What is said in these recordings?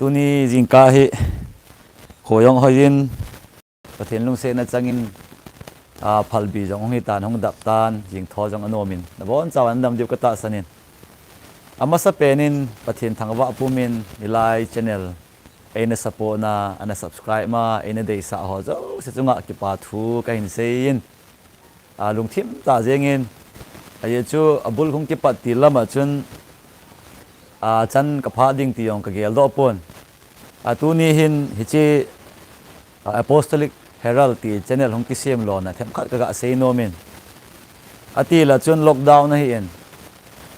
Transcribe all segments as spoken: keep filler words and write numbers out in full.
Tuni jingkah hi, kho jong hoiyin, Pathen lungsetna changin, a, phalbi jong hung hitan, hung dap tan, jingtho jong anom in, nabonchauvin nadam diu katahsan in. Amasapen in, Pathen thangvah pumin, hilai channel eina support na, ana subscribe ma, eina deisah ho jouse chunga kipa thu kahin seiyin, a, lungthim tah jengin, ajeh chu abul hung kipat til lam a chun, a, chan kaphah ding ti jong kageldoh pon. A, tuni hin hiche, a, Apostolic Herald ti channel hung kisem lona themkhat kaga seinom in. Atil a chun lockdown ahin,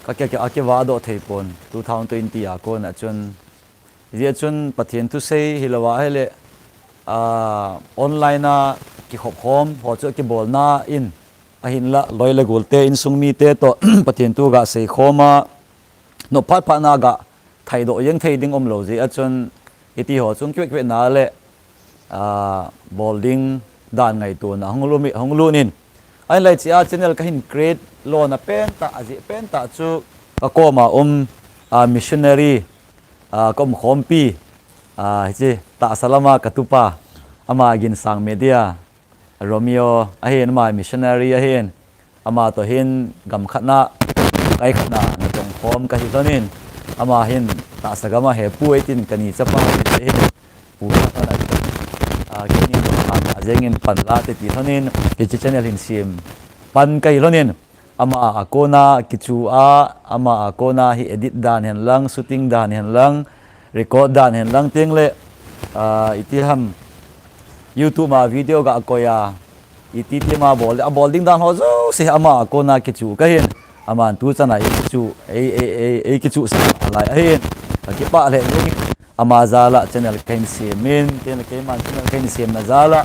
ka, ka, ka, akivahdoh thei pon, two thousand twenty a kon a chun. Hijeh chun Pathen thusei hilou ahile, a, online a kikhop khom ho chu kibolna in, ahinla loi le golte insung mite toh Pathen thu ga seikhom a, nophat phat na ga thaidoh jeng thei ding umlou jeh a chun, hiti ho chung kivet kivet na le, a, bol ding dan ngaitona hung lut in. Ahinla hiche a channel kahin create lona pentah, ajeh pentah chu kakoma um, a, missionary, a, kaumkhompi, a, hiche tahsa lama katupa, ama Ginsang Media, Romeo ahin, ama missionary ahin, ama toh hin gam khatna, kai khatna natongkhom kahi lhonin, ama hin tahsa gam a hepu eitin kani chapa ahin, pu khatna, a, keini toh khatna jengin panla te ti lhonin, hiche channel hin sem pan kahi lhonin, ama a kona kichu a, ama a kona hi edit dan hen lang, shooting dan hen lang, record dan hen lang tengle, a, iti ham, YouTube a video ga koi a, iti ti ma bol, abol ding dan ho jouse ama a kona kichu kahin, aman tuchan a eikichu, ei, ei, ei, eikichu sa lai ahin, kakipah lheh jengin, ama jal a channel kahin semin, tengle keiman channel kahin semna jal a,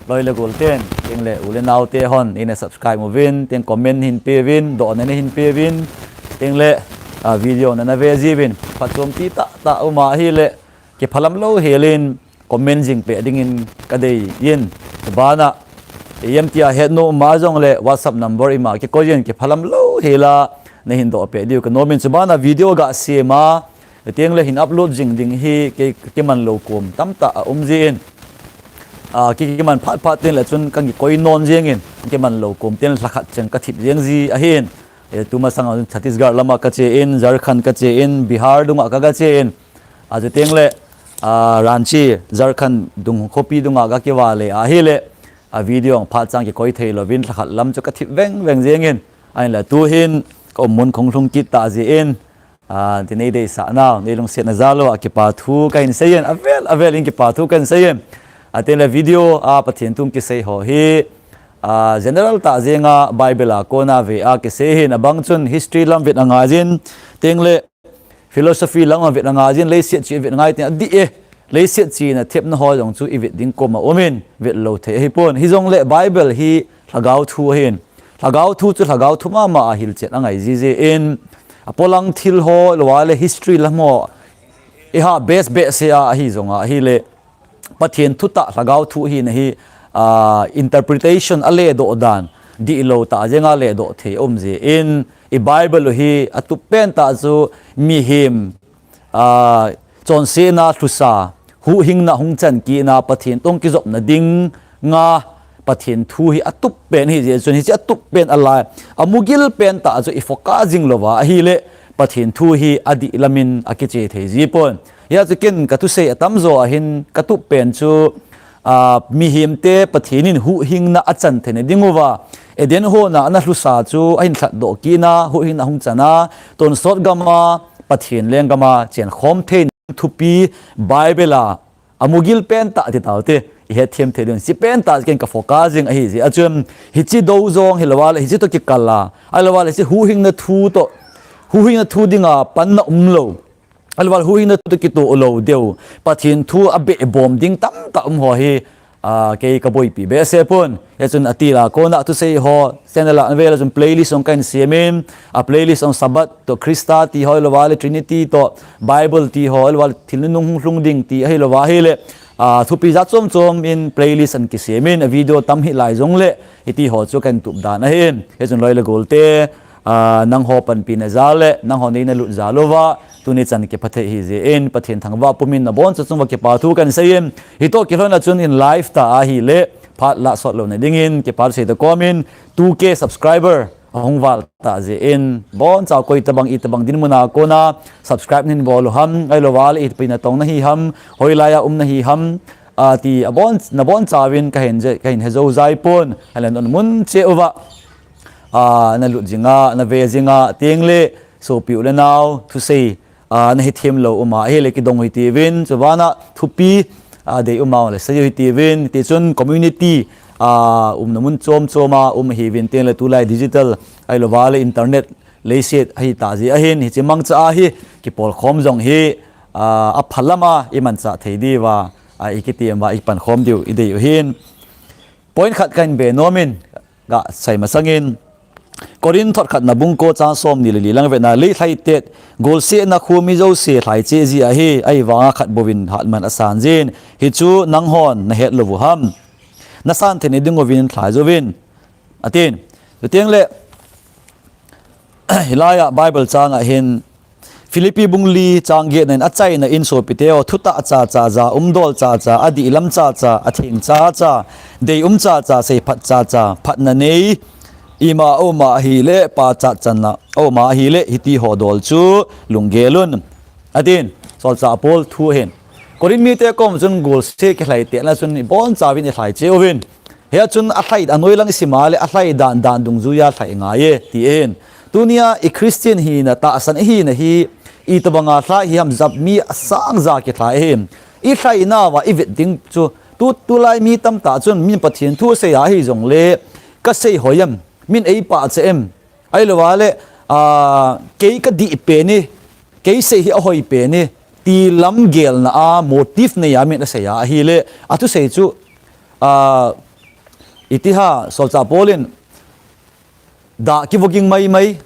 loi le gol ten, tengle u le nao te hon, eina subscribe uvin, teng comment hin peuvin, dohna nahin peuvin, tengle, a, video nana ve jiuvin, phatchompi tahtah uma ahile, kiphalam louhelin, comment jing peh dingin kadeiyin, chubana, ijemtia hetnom uma jongle WhatsApp number ima kikoiyin, kiphalam louhela, nahin doh peh diu kanomin, chubana video ga sem a, tengle hin upload jing ding hi kei, kiman lou kom tamtah aum jin. A, ki, kiman phat phat tengle chun kakikoi non jengin, kiman lou kom tengle lhakhat cheng kathip jeng ji ahin. E, tumasang a Chhattisgarh lama kache in, Jharkhand kache in, Bihar dunga ka, kache in. Achu tengle, a, Ranchi, Jharkhand dung khopi dunga kakiva le ahile, a, video phat chang kikoi thei louvin, lhakhat lam chu kathip veng veng jengin. Ahinla tuhin, kaum mun kahung lhung kit tah jeh in, a, ti neideisah nau, neilungsetna jal uva kipa thu kahin seiyin, avel avel in kipa thu kahin seiyin. A, tengle video a Pathen thu kisei ho hi, a, general tah jenga Bible a kona ve a kisei ahin, abang chun history lam vet angaiyin, tengle philosophy lam a vet angaiyin, leiset chu ivet ngai tin adih e. Leiset chu nathepna ho jong chu ivet ding kom aumin, vet lou thei ahipon. Hijongle Bible hi lhagao thu ahin. Lhagao thu chu lhagao thu mama a hilchet angai jiji in, apolang thil ho, lou le history lam ho, iha base behseh a ahi jonga ahile, Pathen thutah lhagao thu hina hi, a, interpretation aledoh dan, dihlou tah jenga ledoh thei aum jin, i Bible u hi atup pentah chu mihem, a, chonsetna lhusa, huhhingna hung chan kitna, Pathen toh kijopna dinga Pathen thu hi atup pen ahijeh chun, hiche atup pen alai, amugil pentah chu i focus jing louva ahile, Pathen thu hi adih lamin akiche thei jipon. Hia chu ken kathusei atamjo a hin katup pen chu, a, mihemte Pathen in huhhingna achan theina dinguva, Eden hon a ana lhusa chu ahin lhatdoh kitna, huhhingna hung chana, tonsot gama, Pathen lenggama chenkhom theina thupi Bible a amugil pentah ti taute, ihetthem thei diuvin. Hiche pentah ken kafocus jing ahijeh a chun, hiche dou jong hilouva le, hiche toh kikal a, ahilouva le hiche huhhingna thu toh, huhhingna thu dinga panna umlou, ahilouva le huhhingna thu toh kitoh lou deu, Pathen thu abehbom ding tamtah um ho hi, a, kei kaboipi behseh pon. Hichun atil a kona thusei ho, channel a navel a chun playlist jong kahin semin, a playlist jong Sabbath toh Christa ti ho ahilouva le Trinity toh Bible ti ho ahilouva le thil nunung hung lhung ding ti ahilouva ahile, a, thupi jat chom chom in playlist ana kisemin, a video tam hih lai jongle, hiti ho chu kahin tup dan ahin. Hichun loi le golte, a, nangho panpina jal le, nangho neina lut jal uva, tuni chan kiphathei hi jeh in, Pathen thangvah pumin naboncha chunga kipa thu kahin seiyin, hitoh kilhonna chun in live ta ahile, phat lah sot louna dingin, kipa thu seita komin, two K subscriber ahung val ta jeh in, boncha koi tabang, itobang dinmun a kona, subscribe nahin bol u ham, ahilouleh ipi natong nahi ham, hoilai a um nahi ham, ati abon, nabonchauvin kahin je, kahin hejou jai pon, ahilouleh mun cheh uva, a, nalut jinga, nave jinga, tengle, sopi u le nao, thusei, a, nahi themlou uma, ahile kidong u hitiuvin, chubana, thupi, a, dei uma le, sei u hitiuvin, tichun community, a, umna mun chom choma, um hiuvin, tengle tulai digital, ahilouleh internet, leiset, ahita jeh ahin, hiche mangcha ahi, kipolkhom jong hi, a, aphalama, imanchah thei diuva, a, ikitiem uva, ipankhom diu, idei u hin. Point khat kahin be nomin, gasei masangin, Corinth thot khatna bung ko chang somni le li lang vetna, lei lhaitet, golsetna khu mi jouse lhaicheh ji ahi, ahivanga khat bouvin hatman asan jin, hichu nanghon nahet lou u ham. Nasan theina dinguvin lhai jouvin. Atin, chutengle, hilaiya Bible chang ahin, Philippi bung li chang getna in achaina in sopite ho, thutah chacha, ja umdol chacha, adihlam chacha, atheng chacha, deium chacha, seiphat chacha, phatna nei, ima auma ahile, pachat channa auma ahile, hitiho dol chu lunggel un. Atin, solchah Paul thu ahin. Corinth mite kom chun golset kilhaitetna chun ibonchauvin ilhaicheh uvin. Hia chun alhai, anoilang isima le alhai dan dan dungjuiya lhai ngaiye, ti ahin. Tunia i Christian hina tahsan ihina hi, itobanga lhai hi ham jat mi asangja kilhai ahin. Ilhainauva ivet ding chu, tu, tulai mi tamtah chun min Pathen thu asei ahi jongle, kasei hoi em, min eipah cheh em. Ahilouleh, a, kei kadih pen e, kei sei hi ahoi pen e, ti lamgelna a motive neiya min asei a ahile, athusei chu, a, itiha, solchah Paul in, dah kivoging maimai,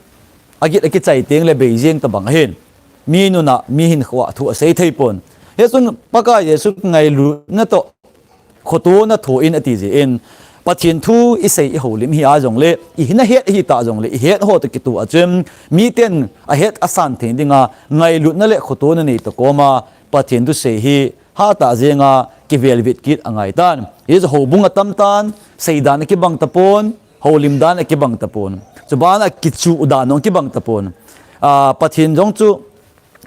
agit akichai tengle beijeng tobang ahin. Mi nunna, mi hinkhoa thu asei thei pon. Hichun Pakai Jesu ngailutna toh, khotona thoin ati jeh in, Pathen thu isei ihoulim hi a jongle, ihina het ahitah jongle, ihet ho toh kitoh a chun, miten ahet asan thei dinga, ngailutna le khotona neita koma, Pathen thusei hi hatah jenga kivelvet kit angaitan. Hichu houbung atamtan, seidan akibang tapon, houlim dan akibang tapon. Chubana kichuh dan jong kibang tapon. A, Pathen jong chu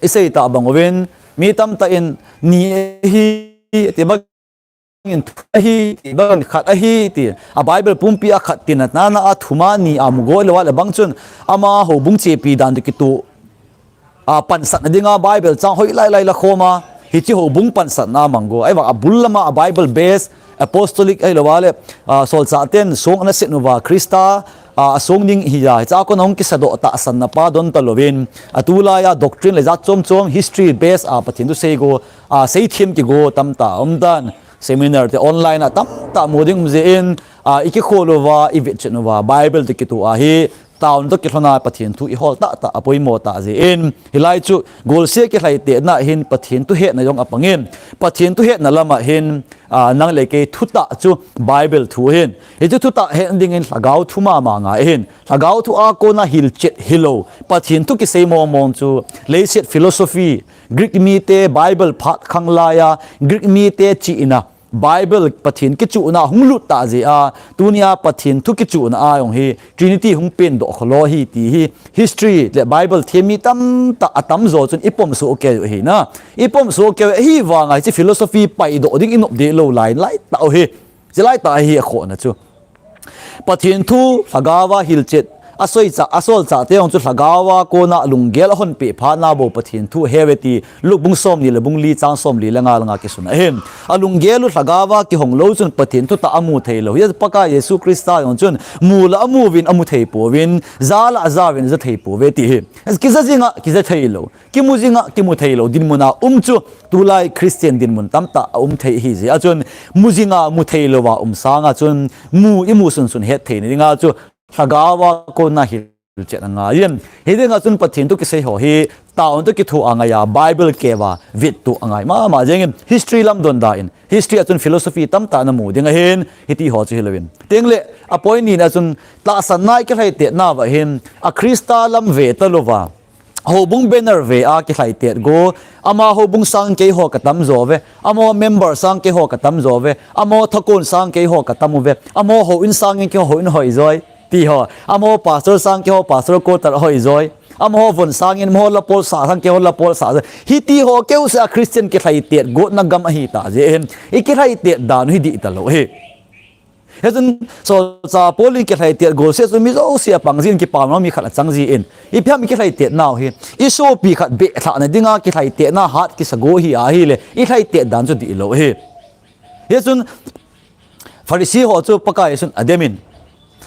isei tah bang uvin, mi tamtah in ni ahi, ti bangin thu ahi, ti bangin khat ahi, ti. A Bible pumpia khat tina nana a thuma ni a mugo lou le bang chun ama houbung chepi dan toh kitoh a pansatna dinga Bible chang hoilai lai la khoma, hiche houbung pansatna manggo. Ahivang abul lama a Bible base, apostolic ahilouleh, a, solchah ten song ana set uva Christa, a, asong ding hi a, hichea kona hung kisadoh tahsanna pa don talouvin, atulaiya doctrine le jat chom chom history base a Pathen thusei go, a, seithem kigo tamtah aumtan, seminar te online a tamtah mu ding um jeh in, a, ikikhol uva, ivetchet uva, Bible toh kitoh ahi, taona toh kilhona Pathen thu ihol tahtah, apoimo tah jeh in, hilai chu, golset kilhaitetna hin Pathen thu hetna jong apangin, Pathen thu hetna lama hin, a, nang le kei thutah chu Bible thu ahin. Hichu thutah hetna dingin lhagao thu mama ngai ahin. Lhagao thu a kona hilchet hilou, Pathen thu kisei mong mong chu, leiset philosophy, Greek mite Bible phat khang laiya, Greek mite chihna, Bible Pathen kichuhna hung lut tah jeh a, tunia Pathen thu kichuhna a jong hi Trinity hung pendoh kholou hi ti hi history le Bible them mi tamtah atamjo chun ipomsoh kei u ahi na. Ipomsoh kei u ahivanga hiche philosophy paidoh ding inop deh lou lai, lai tah u hi. Hiche lai tah hi akhohna chu. Pathen thu lhagaova hilchet, asoicha, asolchah te jong chu lhagaova kona lunggel ahonpeh phatna bou Pathen thu aheuve ti, Luke bung somni le bung li chang somli le nga langa kisun ahin. Alunggel u lhagaova kihong lou chun Pathen thutah amu theilou. Hia Pakai Jesu Christa jong chun mu la amuvin amu thei pouvin, ja la ajauvin aja thei pouve ti hi. Kija jinga, kija theilou. Kimu jinga, kimu theilou. Dinmuna um chu, tulai Christian dinmun tamtah aum thei ahi jeh a chun, mu jinga, mu theilouva um sanga chun, mu, imu sunsun het theina dinga chu, lhagaova kona hilchet angaiyin. Hidinga chun Pathen thu kisei ho hi, taona toh kithoa ngaiya, Bible keuva, vettoh angai mama jengin, history lam donda in, history a chun philosophy tamtah namu ding ahin, hitiho chu hilouvin. Tengle, apoint nina chun, tahsanna ikilhaitetnauva hin, a Christa lam ve talouva, Houbung banner ve a kilhaitet go, ama houbung sang keiho katam jo ve, ama member sang keiho katam jo ve, ama thakon sang keiho katam uve, ama houin sangin keiho houin hoi joi, ti ho, ama pastor sang keiho pastor quarter hoi joi, ama von sangin, ama lapol sa sang keiho lapol sa joi. Hiti ho keu se a Christian kilhaitet go na gam ahi ta jeh in, i kilhaitet dan hi dih talou hi. Hichun, solchah Paul in kilhaitet gol se chu mi jouse a pang jin, kipana mi khat a chang jin. Ipi ham i kilhaitet nau hi, i sopi khat behlhah na dinga kilhaitet na hat kisa go hi ahile, i lhaitet dan chu dih lou hi. Hichun, Pharisee ho chu Pakai chun adem in.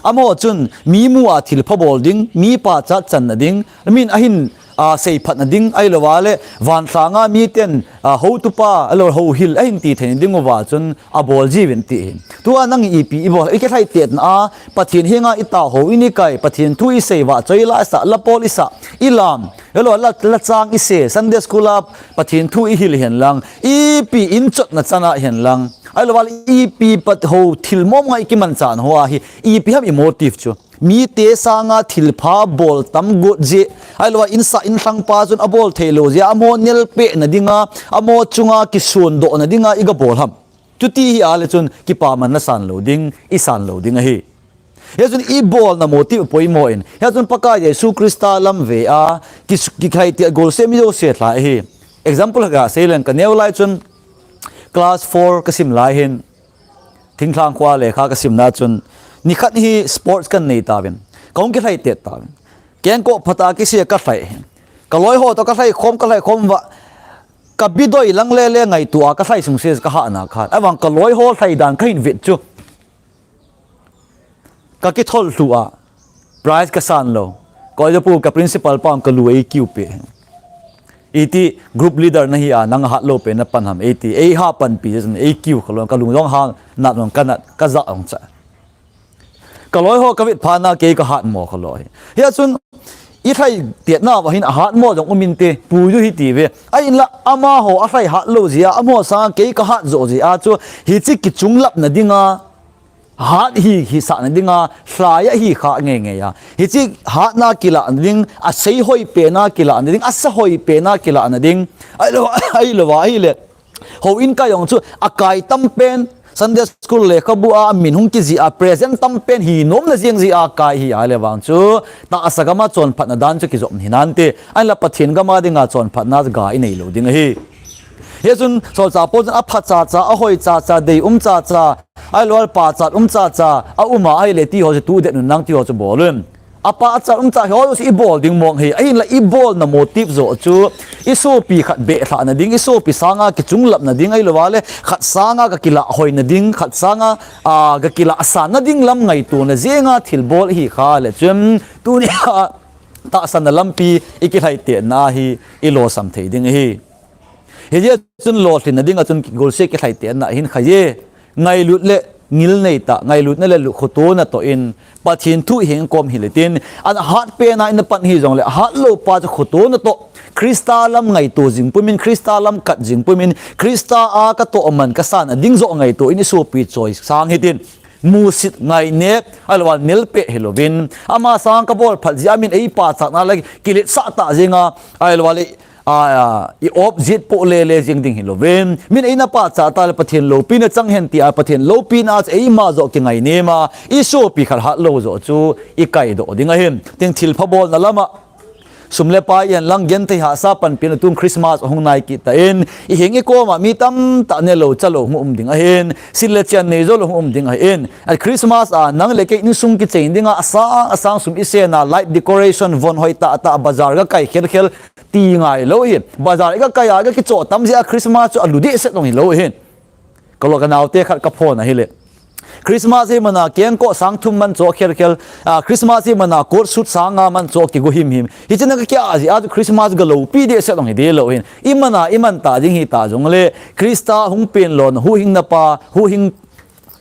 Amaho chun mi mu a thilpha bol ding, mi pachat channa ding, min ahin a, seiphatna ding, ahilou vale, vanlhanga miten, a, houtupa, ahilou, houhil, ahin ti thei ding uva chun, abol jiuvin ti hi. Tua nang ipi ibol, i kilhaitetna a, Pathen henga i tao hou, i ni kai, Pathen thu i sei, vahchoi la i sa, lapol i sa, i lam, ahilou, la, lachang i se, Sunday school a, Pathen thu i hil hen lang, ipi inchotna chana hen lang, ahilou vale, ipi pat hou, thil mong ngai kiman chan ho ahi, ipi ham i motive chu. Mite sanga thilpha bol tam got jeh, ahilou a insa inlhangpa chun abol thei lou jeh, amaho nelpeh na dinga, amaho chunga kisuhdoh na dinga i gabol ham. Chuti hi ale chun kipaman na san lou ding, i san lou ding ahi. Hichun i bolna motive poimo in. Hichun Pakai Jesu Christa lam ve a, ki, kilhaitet gol se mi jouse lhai hi. Example ka sei leng ka neo lai chun class four ka sim lai hin. Thinglhang khoa lekha ka simna chun, nikhat hi sports kan nei tauvin. Ka hung kilhaitet tauvin. Kengkoh phat a kise ka lhai. Ka loi ho toh ka lhai khom, ka lhai khom uva. Ka bidoi lang lele ngaito a ka lhai sungse ka hahna khat. Ahivang ka loi ho lhai dan ka hin vet chu. Ka kithol lhu a. Prize ka san lou. Ka oja pu ka principal pa ka lu ei kiu pe. Iti group leader na hi a, nang hat lou pe na pan ham, iti, ei ha panpi, ei kiu kha lou, ka lung jong hang, nat jong ka nat, ka ja jong cha. Ka loi ho ka vet phat na kei ka hat mo kha lou hi. Hichun, i lhaitet na va hin a hat mo jong um inte, pu ju hi ti ve. Ahinla, amaho a lhai hat lou jeh a, amaho sanga kei ka hat jo jeh a chu, hichi kichunglap na dinga, Hat hi, hi sahna dinga, lhai a hi kha ngei ngei a. Hichi hatna kilah na ding, a sei hoi pena kilah na ding, a sa hoi pena kilah na ding. Ahilou, ahilou va, ahile. Houin kai jong chu, a kai tam pen, Sunday school lekhabu a, min hung kiji a, present tam pen, hi nom na jeng ji a, kai hi ahile vang chu, tahsa gam a chonphatna dan chu kijom hi nante. Ahinla Pathen gam a dinga chonphatna ga i nei lou ding ahi. Hichun, solchah Paul chun a pha cha cha, a hoi cha cha, dei um cha cha, Ahilou le pachat um cha cha, a um a ahile ti ho chu tu det un nang ti ho chu bol un. A pachat um cha ho chu i bol ding mong hi, ahinla i bolna motive jo chu, i sopi khat behlhah na ding, i sopi sanga kichunglap na ding, ahilou le khat sanga ka kilah hoi na ding, khat sanga, a, ka kilah san na ding lam ngaito na jenga thil bol hi kha le chun, tunia tahsan na lampi i kilhaitet na hi i losam thei ding hi. Hijeh chun lolhin na dinga chun golseh kilhaitet na hin kha e. Ngailut le ngilnei tah, ngailutna le lu-, khotona toh in, Pathen thu i heng kom hi le tin, a hat pen a i na pan hi jongle, a hat lou pa chu khotona toh, Christa lam ngaito jing pumin, Christa lam kat jing pumin, Christa a ka toh man ka san a ding jo ngaito in i sopi choi sang hi tin, musit ngainep, ahilou le nelpeh hi louvin, ama sang ka bol phat jeh a min ei pachat na le kiletsah ta jenga, ahilou le a, a, i op jit po le le jing ding hi louvin. Min ei na pachat ta le Pathen loupina chang hen ti a, Pathen loupina chu eima jo kingainem a, i sopi khat hat lou jo chu i kaidoh ding ahin. Tin thilpha bolna lama, sum le pai i hen lang genthei hahsa panpina tung Christmas hung nai kit ta in, i heng i koma mi tamtah ne lou cha lou hung um ding ahin, sil le chian nei jo lou hung um ding ahin. A Christmas a nang le kei insung kicheng dinga, asang, asang sum i sen a, light decoration, von hoi tah tah, bazar ka kai khel khel, ti ngai lou hi. Bazar i ka kai a, i ka kichoh tam jeh a Christmas chu a lu dehset jong hi lou hi. Ka loi ka naote khat ka phone ahile. Christmas hi mana kengkoh sang thum man choh khel khel, a, Christmas hi mana coat suit sang nga man choh kigu him him. Hichena ka kia jeh a chu Christmas ga loupi dehset jong hi de lou hin. I mana, i man ta ding hi ta jongle, Christa hung pen lona, huhhingna pa, huhhing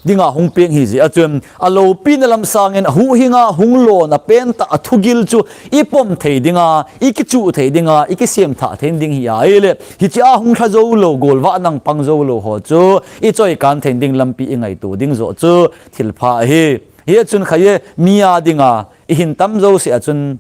dinga hung peng hi jeh a chun, a loupina lam sangin, a huhhinga hung lona pen tah a thugil chu i pom thei dinga, i kichuh thei dinga, i kisem thah thei ding hi ahile, hichea hung lha jou lou, golvah nang pang jou lou ho chu, i choi kan thei ding lampi i ngaito ding jo chu, thilpha ahi. Hichun kha e, mi a dinga, i hin tam jouse a chun,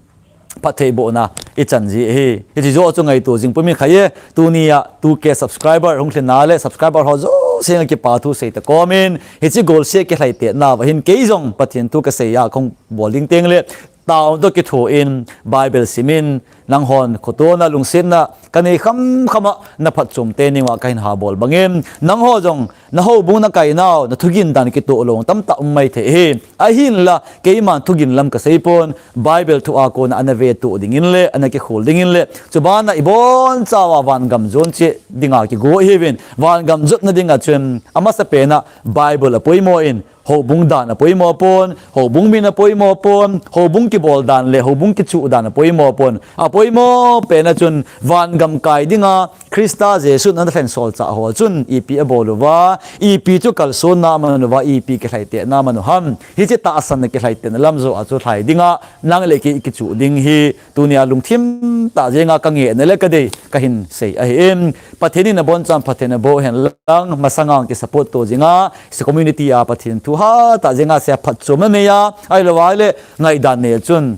phattheibohna ichan ji ahi. Hiche joh chu ngaito jing pumin khat e, tunia two K subscriber hung lhin nale subscriber ho jouse henga kipa thu seita komin, hiche golseh kilhaitetna uva hin kei jong Pathen thu kasei a kahung bol ding tengle, taona toh kithoin, Bible simin, nanghon khotona lungsetna kanei khamkhama naphatchom teni uva kahin habol bangin, nangho jong nahoubung nakainau nathugin dan kitoh lou tamtah um maithei ahi. Ahinla keiman thugin lam kaseipon, Bible thua kona ana vetoh dingin le ana kikhol dingin le, chubana ibonchauva vangam jon cheh dinga kigo ihiuvin, vangam jotna dinga chun amasapena Bible apoimo in, houbung dan apoimo pon, houbung min apoimo pon, houbung kibol dan le houbung kichuh dan apoimo pon. Apoimo pena chun vangam kai dinga Christa Jesu ana lhen solchah ho chun ipi abol uva, ipi chu kalsonna aman uva, ipi kilhaitetna aman u ham? Hiche tahsanna kilhaitetna lam joh a chu lhai dinga nang le kei kichuh ding hi tunia lungthim tah jenga kangehna le kadei kahin sei ahin. Pathen in abonchan phatthei naboh hen lang, masanga kisupport to jinga, hiche community a Pathen thu hatah jenga hiche phatchomna neiya, ahilou le ngaidan nei chun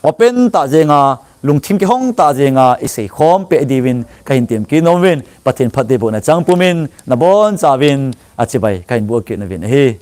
open tah jenga, lungthim kihong tah jenga isei khom peh diuvin kahin temkit nomin, Pathen phattheibohna chang pumin nabonchauvin achibai kahin boh kit nomin ahi.